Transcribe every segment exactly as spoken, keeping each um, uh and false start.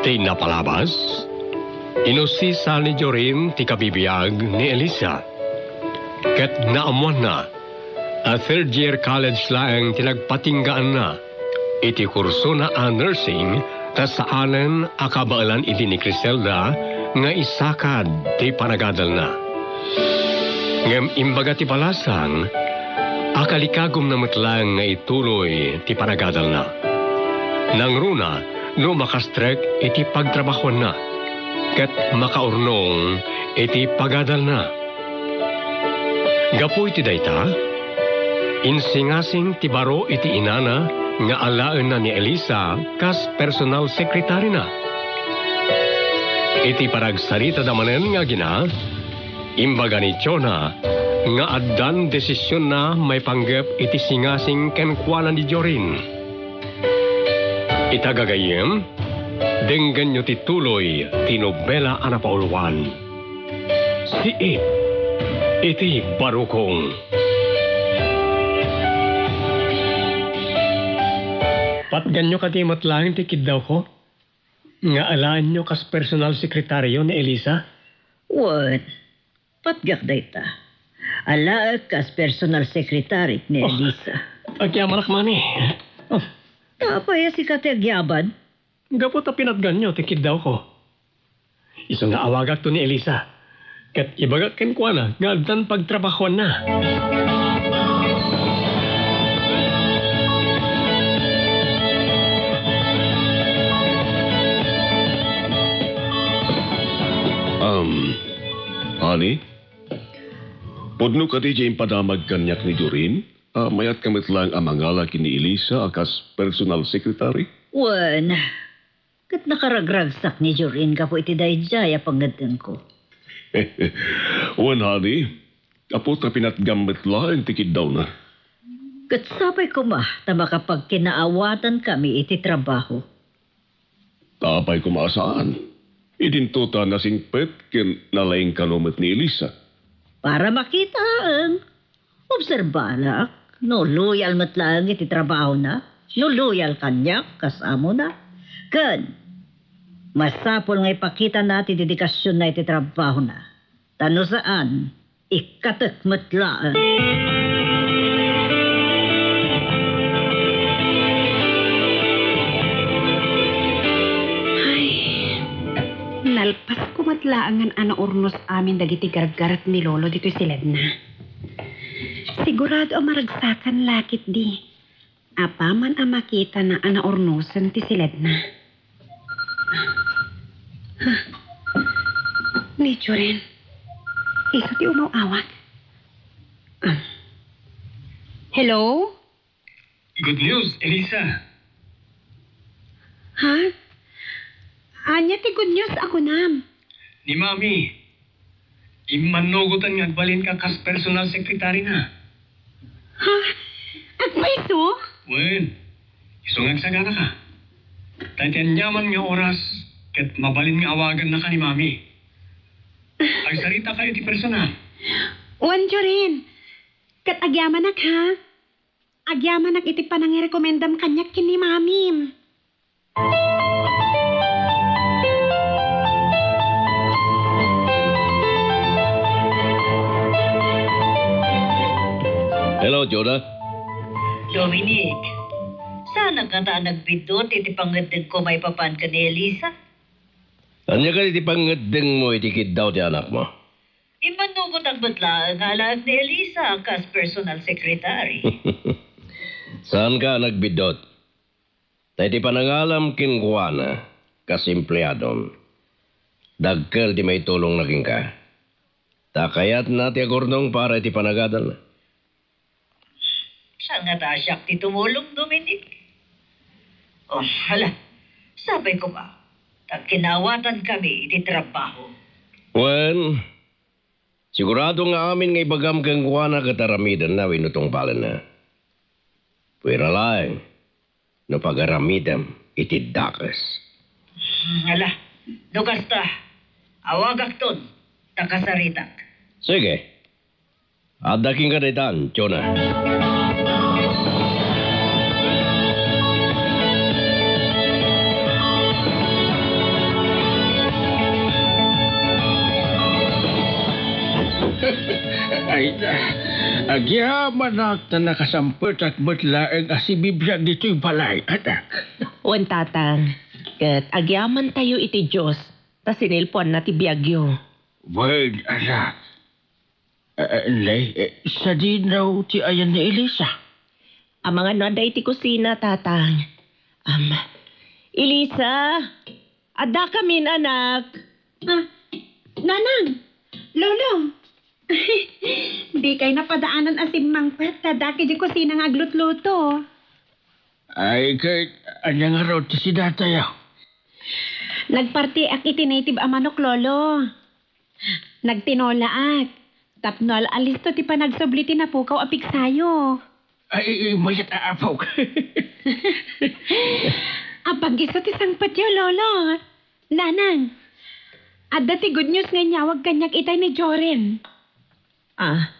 Ti napalabas, inusisa ni Jorin ti kabibiag ni Elisa. Ket naammoanna a third year college laeng ti nagpatinggaanna iti kursona a nursing ta saanen a kabaelan idi ni Criselda nga isakad ti panagadalna. Ngem imbaga ti balasang, akalikagumna met laeng nga ituloy ti panagadalna. Nangruna no makastrek iti pagtrabahoanna ket makaurnong iti pagadalna. Gapu iti dayta, insingasing ti baro iti inana nga alaenna ni Elisa kas personal sekretarina. Iti panagsaritada manen nga agina, imbaga ni Jonah nga addan desisionna maipanggep iti singasing kenkuana ni Jorin. Ita gagayyem, denggenyo ti tuloy ti nobela a napauluan, Siit iti Barukong. Patganyo kadi met laeng ti kiddawko nga alaenyo kas personal sekretario ni Elisa? Wen, patgak dayta. Alaek kas personal secretary ni Oh, Elisa. Agyamanak, Mami. Oh. Apay a sika ti agyaman? Gapu ta pinatganyo ti kiddawko. Isu nga awagakto ni Elisa, ket ibagak kenkuana nga addan pagtrabahoanna. Um, honey? Pudno kadi ti impadamag kaniak ni Jorin? A, mayatka met laeng a mangala ken ni Elisa a kas personal secretary? Wen, ket nakaragragsak ni Jorin gapu iti daydiay a pangngeddengko. Wen, honey, gapu ta pinatgam met laeng ti kiddawna. Ket sapay koma ta makapagkinaawatankami iti trabaho. Ta apay koma a saan? Idinto ta nasingpet ken nalaing kano met ni Elisa. Para makitaen, obserbanak no loyal met laeng iti trabahona, no loyal kaniak kas amona. Ken masapul nga ipakitana ti dedikasionna iti trabahona. Ta no saan, ikkatek met laeng. Ay, nalpasko met laengen a naurnos amin dagiti gargaret ni Lolo ditoy siledna. Sigurado a maragsakan la ketdi. Apaman a makitana a naurnosen ti siledna. Ni Jorin. Isu ti umaw-awag. Ah. Hello? Good news, Elisa. Ha? Ania ti good news a kunam? Ni Mami, immannugotan nga agbalinka kas personal secretary na. Ha? Agpayso? Wen, isu nga agsaganaka. Ta iti aniaman nga oras, ket mabalin nga awagannaka ni Mami. Agsaritakayo iti personal. Wen, Jorin. Ket agyamanak, ha? Agyamanak iti panangirekomendam kaniak ken ni Mamim. Hello, Jonah. Dominic, saanak ngata a nagbiddut iti pangngeddengko maipapan ken ni Elisa? Ania kadi ti pangngeddengmo iti kiddaw ti anakmo? Immannugotak met laeng nga alaek ni Elisa kas personal secretary. Saanka a nagbiddut. Ta iti panangalam kenkuana kas empleadom, dakkel ti maitulongna kenka. Ta kayatna ti agurnong para iti panagadalna. Saan ngata a siak ti tumulong, Dominic? Oh, hala, sapay koma, ta kinaawatankami iti trabaho. Wen, sigurado nga amin nga ibagam kenkuana ket aramidenna wenno tungpalenna. Pwera laeng no pagaramidem iti dakes. Hmm, ala, no kasta, awagakton, ta kasaritak. Sige. Adda kenka daytan, Jonah. Agyamanak ta nakasampetak met laeng a sibibiag ditoy balay, anak. Wen, Tatang. Ket agyamantayo iti Dios, ta sinilpuanna ti biagyo. Wen, anak. Eh, eh, ne, eh, sadino ti ayan ni Elisa? Amangan no adda iti kusina, Tatang. Am, Elisa, addakamin, anak. Ah, Nanang, Lolo. Dikay napadaanan a simmangpet, ta adda idiay kusina nga aglutluto. Ay, ket ania ngarud ti sidatayo? Nagpartiak iti native a manok, Lolo. Nagtinolaak. Tapno al-alisto ti panagsubli ti napukaw a pigsayo. Ay, ay, mayat a apok. Apag isu ti sangpetyo, Lolo. Nanang, adda ti good news nga inyawag kaniak itay ni Jorin. Ah,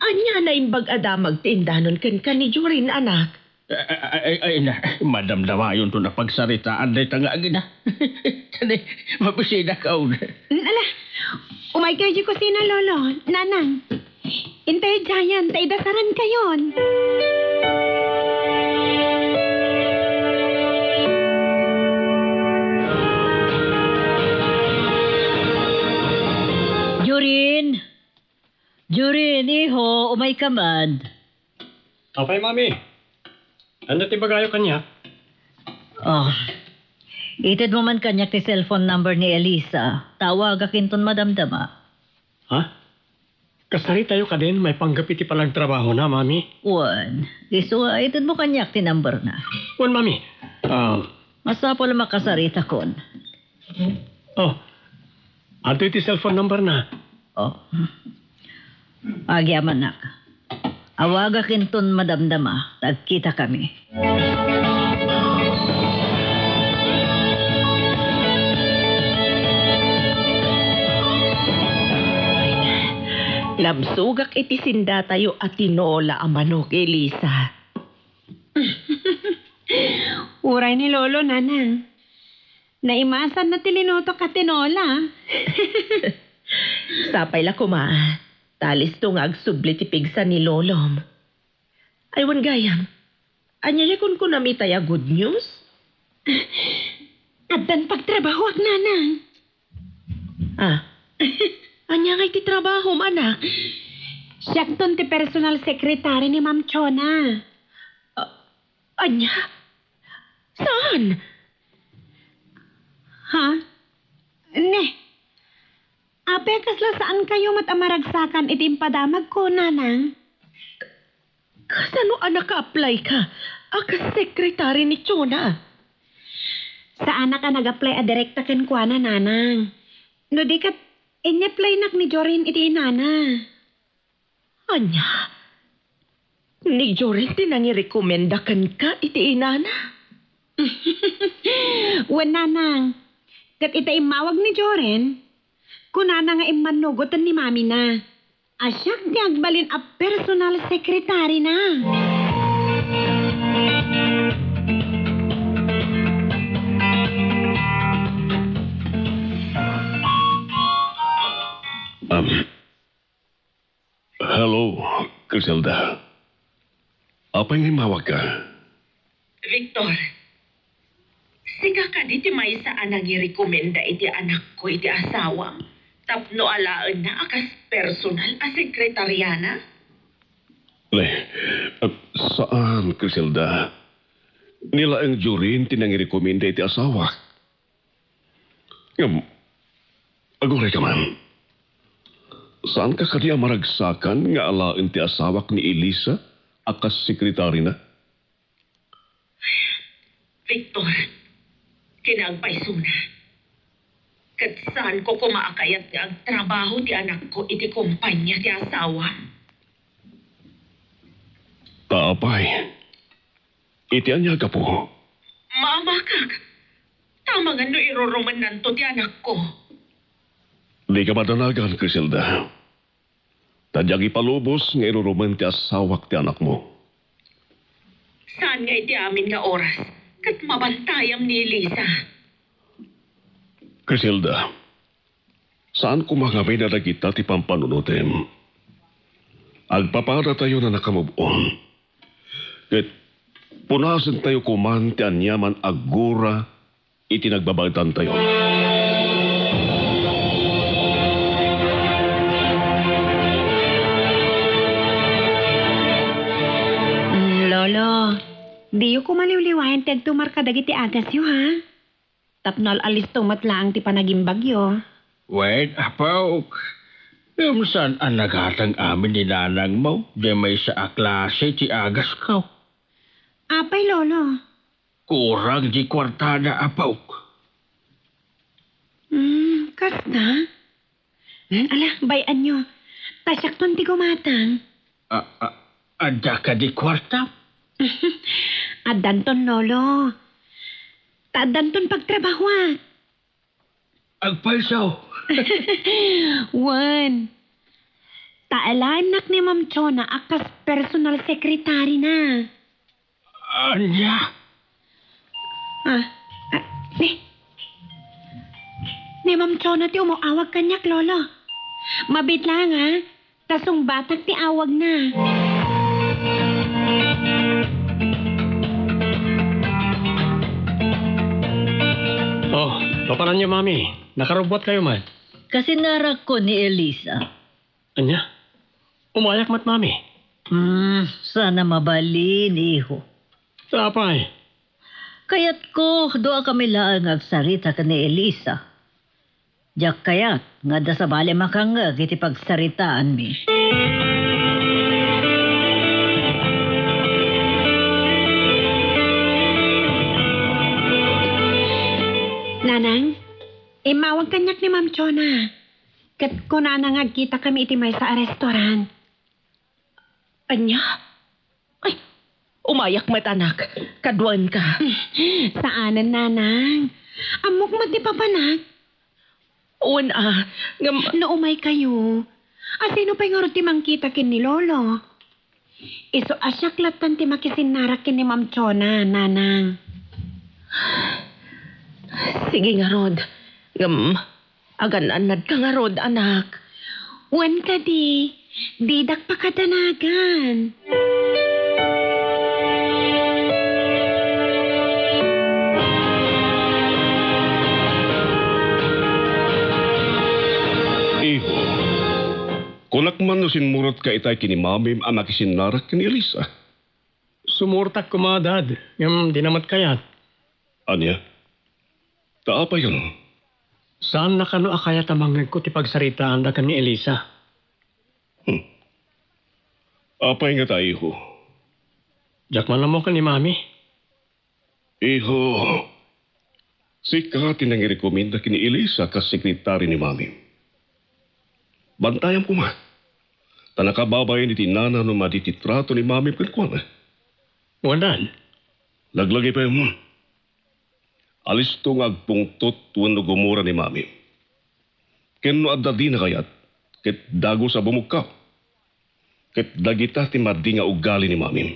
ania naimbag a damag ti indanon kenka ni Jorin, anak? Ay, ay, ay, ay, na, madamdamayonton a pagsaritaan dayta nga agina. Kadi, mabisidak, aw. Ala, umaykayo idiay kusina, Lolo, Nanang. Intayo diayen, ta idasarankayon. Jorin! Jorin, iho, umayka man. Apay, Mami? Ania ti ibagayo kaniak? Oh, itedmo man kaniak ti cellphone number ni Elisa. Ta awagak inton madamdama. Ha? Kasaritayo kadin maipanggep iti panagtrabahona, Mami? Wen, isu a itedmo kaniak ti numberna. Wen, Mami. Ah, Masapul a makasaritakon. Oh, adtoy ti cellphone numberna. Oh. Agyamanak. Awagak inton madamdama, ta agkitakami. Nabsogak iti sindatayo a tinola a manok, Elisa. Uray ni Lolo, Nanang. Naimasanna ti linutok a tinola. Sapay la koma, ta alisto nga agsubli ti pigsa ni Lolom. Ay, wen gayam, ania ti kunkunam itay a good news? Addan pagtrabahoak, Nanang. Ah, ania ngay ti trabahom, anak? Siakton ti personal secretary ni Ma'am Chona. Ah, ania? Saan? Ha? Ne. Apay, kasla saankayo met a maragsakan iti impadamagko, Nanang? Kasano a naka-apply ka a kas secretary ni Chona? Saanak a nag-apply a direkta kenkuana, Nanang. No di ket, in-applynak ni Jorin iti inana. Ania? Ni Jorin ti nangirekomenda kenka iti inana? Wen, Nanang. Ket ita immawag ni Jorin, kunana nga immannugoten ni mamina a siak ti agbalin a personal secretary na. Um, Hello, Criselda. Apay nga immawagka? Victor, sika kadi ti maysa a nangirekomenda iti anakko iti asawam tapno alaenna a kas personal a sekretariana? Ne, ah, saan, Criselda. Ni laeng Jorin ti nangirekomenda iti asawak. Ngem, aguray ka man. Saanka kadi a maragsakan nga alaen ti asawak ni Elisa a kas sekretarina? Victor, kinaagpaysona. Ket saanko koma a kayat nga agtrabaho ti anakko iti kompania ti asawam. Ta apay, iti ania a gapu? Maamakak. Ta amangan no irurumennanto ti anakko. Dika madanagan, Criselda. Ta diak ipalubos nga irurumen ti asawak ti anakmo. Saan nga iti amin nga oras ket mabantayam ni Elisa? Criselda, saan koma ngamin a dagita ti pampanunotem. Agpapadatayon a nakamove-on. Ket punasentayo koman ti aniaman a gura iti nagbabaetantayo. Mm, Lolo, diyo koma liwliwaen ti agtumar kadagiti agasyo, ha? Tapno al-alisto met laeng ti panagimbagyo. Wen, apok. Ngem saan a nagatang amin ni nanangmo, diay maysa a klase ti agasko. Apay, Lolo? Kurang di kuartada, apok. Hmm, kasta? Hmm, ala, bay-anyo. Ta siakton ti gumatang. A, a, adda kadi kuarta? Addanton, Lolo. Ta addanton pagtrabahoak. Agpayso. Wen, ta alaennak ni Ma'am Chona a kas personal secretary na. Ania? Ah, ah, ni, ni Ma'am Chona ti umaw-awag kaniak, Lolo. Mabiit laeng, ha? Ta sungbatak ti awagna. Oh, papananyo, Mami? Nakarubbuatkayo met? Kasinnarakko ni Elisa. Ania? Umayak met, Mami. Hmm, saan a mabalin, iho. Ta apay? Kayatko, duakami laeng nga agsarita ken ni Elisa. Diak kayat nga adda sabali a makangngeg iti pagsaritaanmi. Nanang, immawag kaniak ni Ma'am Chona. Ket kunana nga agkitakami iti maysa a restaurant. Ania? Ay, umayak met, anak. Kaduaenka. Saanen, nanang. Ammok met ti papanak. Wen a, ngem no umaykayo, asino pay ngarud ti mangkita ken ni Lolo? Isu a siak lattan ti makisinnarak ken ni Ma'am Chona, nanang. Sige ngarud. Ngem, agan-annadka ngarud, anak. Wen kadi, didak pakadanagan. Iho, kunak man no simmurot ka itay ken ni Mamim a makisinnarak ken ni Elisa. Sumurtak koma, Dad, ngem dina met kayat. Ania? Ta apay kano? Saanna kano a kayat a mangngegko ti pagsaritaanda ken ni Elisa? Hmm. Apay ngata, iho? Diak man ammo ken ni Mami. Iho, sika ti nangirekomenda ken ni Elisa kas sekretari ni Mami. Bantayam koma, ta nakababain iti nana no madi ti trato ni Mami kenkuana. Wen, Dad. Laglagipem, alisto nga agpungtot wenno gumura ni Mami. Ken no adda dina kayat, ket dagus a bumukkaw. Ket dagita ti madi nga ugali ni Mamim.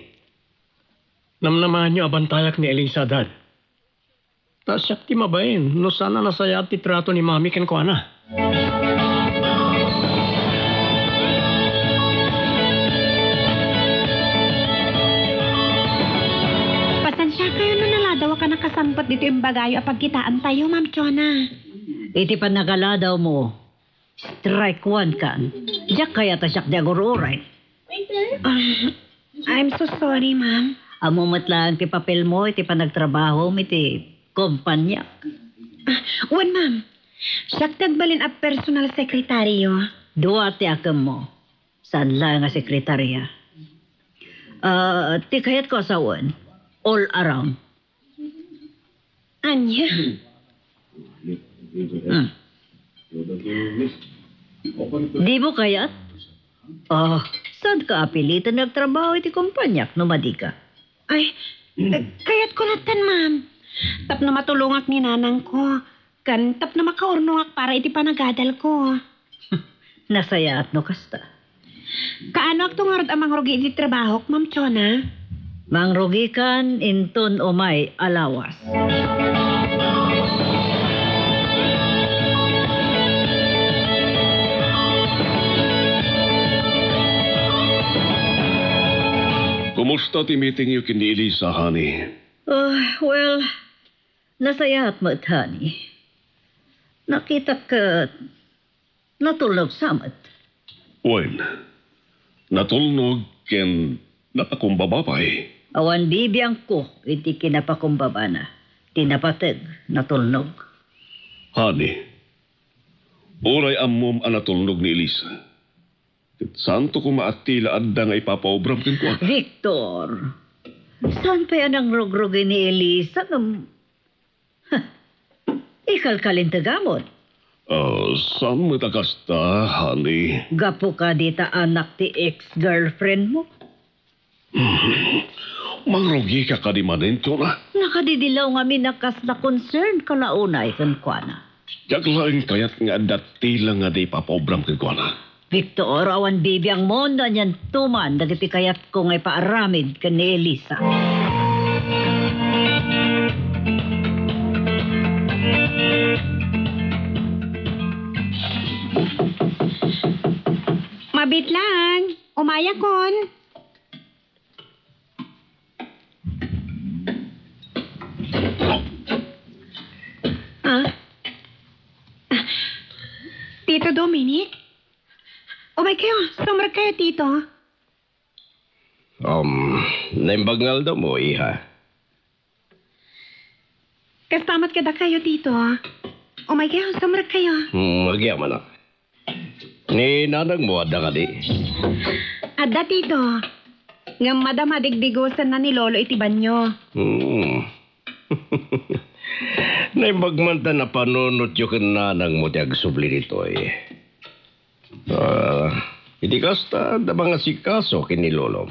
Namnamaanyo a bantayak ni Elisa, Dad. Ta siak ti mabain no saan a nasayaat ti trato ni Mami kenkuana. Pasensiakayo no naladawak a nakasangpet ditoy imbagayo a pagkitaantayo, Ma'am Chona. Iti panagaladaw mo, strike one kan. Diak kayat a siak ti agur-uray. Ah, I'm so sorry, ma'am. Ammo met laeng ti papelmo iti panagtrabahom iti kompaniak. Ah, wen, ma'am. Siak ti agbalin a personal secretary-yo. Dua ti akemmo. Saan laeng a sekretaria. Ah, ti kayatko a sawen, all around. Ania? Hmm. Dimo kayat? Ah, saanka a piliten nga agtrabaho iti kompaniak no madika? Ay, eh, kayatko latta, ma'am. Tapno matulongak ni nanangko, ken tapno makaurnongak para iti panagadalko. Nasayaat no kasta. Kaanoakto ngarud a mangrugi iti trabahok, Ma'am Chona? Mangrugikan inton umay a lawas. Kumusta ti meetingyo ken ni Elisa, honey? Ah, well, nasayaat met, honey. Nakitak ket natulnog sa met. Wen, natulnog ken napakumbaba pay. Awan bibiangko iti kinapakumbabana, ti napateg, natulnog. Honey, uray ammom a natulnog ni Elisa, ket saanto koma a tila adda nga ipapaobram kenkuana. Victor, saan pay a nangrugrugi ni Elisa ngem ikalkalintegamon? Ah, saan met a kasta, honey? Gapu kadi ta anak ti ex-girlfriend mo? Hmm. Mangrugika kadi manen, Tona? Nakadidilaw ngamin a kasla concern ka la unay kenkuana. Diak laeng kayat nga adda tila nga di ipapaobram kenkuana. Victor, awan bibiangmo no anianto man dagiti kayatko nga ipaaramid ken ni Elisa. Mabit lang. Umayakon. Ah? Ah, Tito Dominic? Umay kayo, sumrek kayo, Tito. Um, naimbag nga aldawmo, iha. Kasta met kadakayo, Tito. Umay kayo, sumrek kayo. Hmm, agyamanak. Ni nanangmo, adda kadi? Adda, Tito. Ngem madama digdigusenna ni Lolo iti banio. Hmm. Naimbag man ta napanunotyo ken nanangmo ti agsubli ditoy. Ah, iti kasta, adda mangasikaso ken ni Lolo.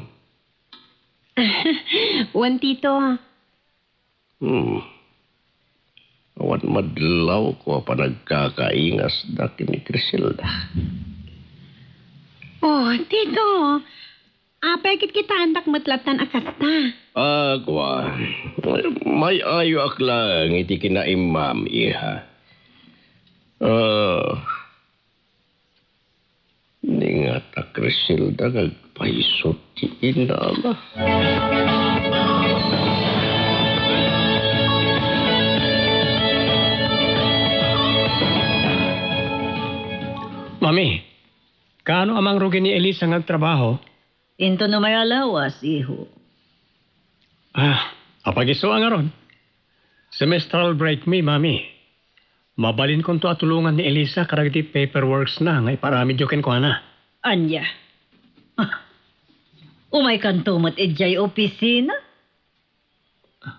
Wen, Tito. Hmm. Awan madlawko a panagkakaingasda ken ni Criselda. Oh, Tito. Apay ket kitaendak met lattan a kasta? Ah, kua. May-ayoak laeng iti kinaimmam, iha. Ah, Ni nga ta Criselda nga agpayso ti inana. Mami, kaano a mangrugi ni Elisa nga agtrabaho? Intono may alawas, iho. Ah, apag-isu a ngarud. Semestral break mi, Mami. Mabalinkonto a tulongan ni Elisa kadagiti paperworks na nga iparamidyo kenkuana. Ania? Ah, umaykanto met idiay opisina?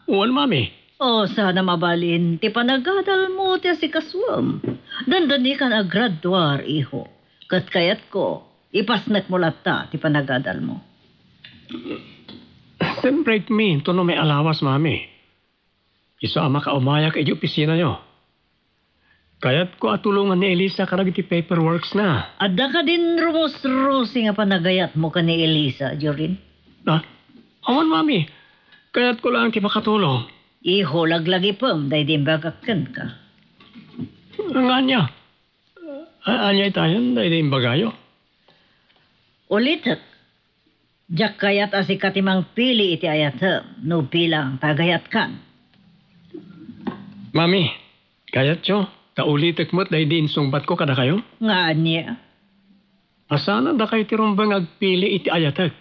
Wen, Mami. O, saan a mabalin ti panagadalmo ti asikasuem. Dandanikan a graduar, iho. Ket kayatko, ipasnekmo latta ti panagadalmo. Sem break mi, intono may alawas, Mami. Isu a makaumayak idiay opisinayo. Kayatko a tulongan ni Elisa kadagiti paperworks na. Adda kadin rumusrusi nga panagayatmo ken ni Elisa, Jorin? Ah, awan, Mami. Kayatko laeng ti makatulong. Iho, laglagipem daydi imbagak kenka. Nga ania? A-, ania itayen daydi imbagayo? Ulitek, diak kayat a sika ti mangpili iti ayatem no bilang ta agayatkan. Mami, kayatyo ta ulitek met daydi insungbatko kadakayo? Nga ania? A saan a dakayo ti rumbeng nga agpili iti ayatek.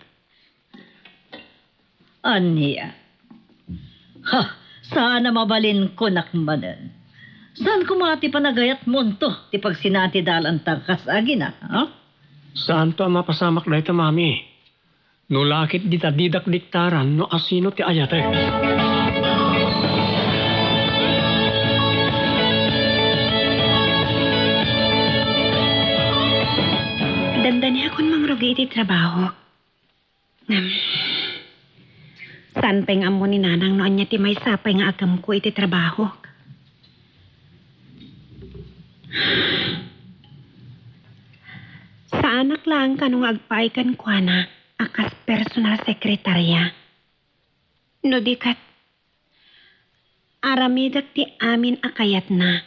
Ania? Ha, saan a mabalin kunak manen. Saan koma ti panagayatmonto ti pagsinati dalanta kas agina, ha? Saanto a mapasamak dayta, Mami. No la ket dita didak diktaran no asino ti ayatek. Dandaniakon mangrugi iti trabaho. Ngem, saan pay nga ammo ni Nanang no ania ti maysa pay nga aggemko iti trabahok. Saanak laeng kano nga agpaay kenkuana a kas personal sekretarya. No di ket, aramidek ti amin a kayatna.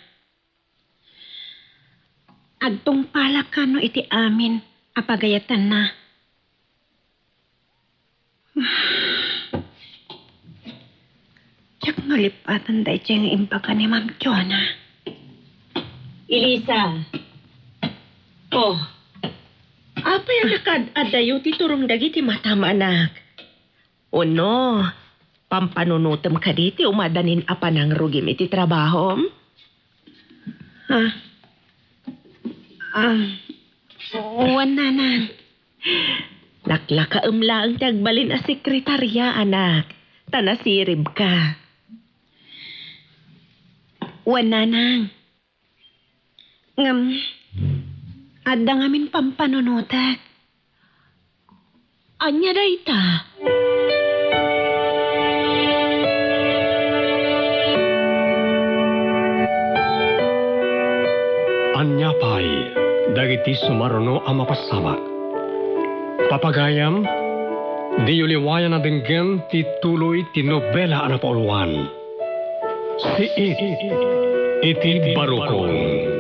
Agtungpalak kano iti amin a pagayatanna. Diak malip-atan daytoy nga imbaga ni Ma'am Jonah. Elisa. Oh. Apay a nakaad-adayo ti turong dagiti matam, anak? Ono, pampanunotem kadi ti umadanin a panangrugim iti trabahom? Ah. Ah. Wen, nanang. Laklakaem laeng ti agbalin a sekretaria, anak. Ta nasiribka. Wen, nanang. Ngem, adda ngamin pampanunotek. Ania dayta? Ania pay dagiti sumaruno a mapasamak? Papagayam, diyo liwayan a denggen ti tuloy ti nobela a napauluan. Siit iti barukon.